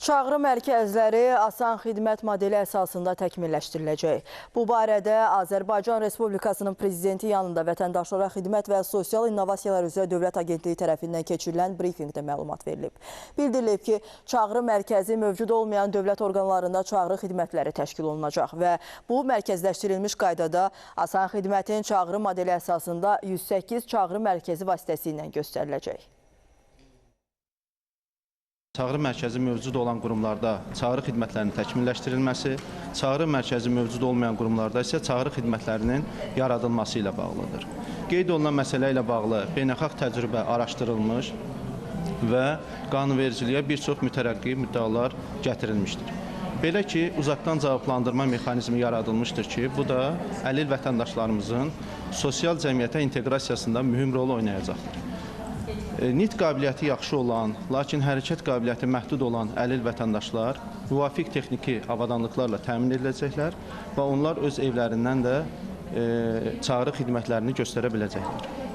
Çağrı mərkəzləri asan xidmət modeli əsasında təkmilləşdiriləcək. Bu barədə Azərbaycan Respublikasının Prezidenti yanında Vətəndaşlara Xidmət və Sosial İnnovasiyalar üzrə Dövlət Agentliyi tərəfindən keçirilən brifinqdə məlumat verilib. Bildirilib ki, çağrı mərkəzi mövcud olmayan dövlət orqanlarında çağrı xidmətləri təşkil olunacaq və bu mərkəzləşdirilmiş qaydada asan xidmətin çağrı modeli əsasında 108 çağrı mərkəzi vasitəsi ilə göstəriləcək. Çağrı mərkəzi mövcud olan qurumlarda çağrı xidmətlərinin təkmilləşdirilməsi, çağrı mərkəzi mövcud olmayan qurumlarda isə çağrı xidmətlərinin yaradılması ilə bağlıdır. Qeyd olunan məsələ ilə bağlı beynəlxalq təcrübə araşdırılmış və qanunvericiliyə bir çox mütərəqqi müddəalar gətirilmişdir. Belə ki, uzaqdan cavablandırma mexanizmi yaradılmışdır ki, bu da əlil vətəndaşlarımızın sosial cəmiyyətə inteqrasiyasında mühüm rol oynayacaqdır. Nitq qabiliyyəti yaxşı olan, lakin hərəkət qabiliyyəti məhdud olan əlil vətəndaşlar müvafiq texniki avadanlıqlarla təmin ediləcəklər və onlar öz evlərindən də çağrı xidmətlərini göstərə biləcəklər.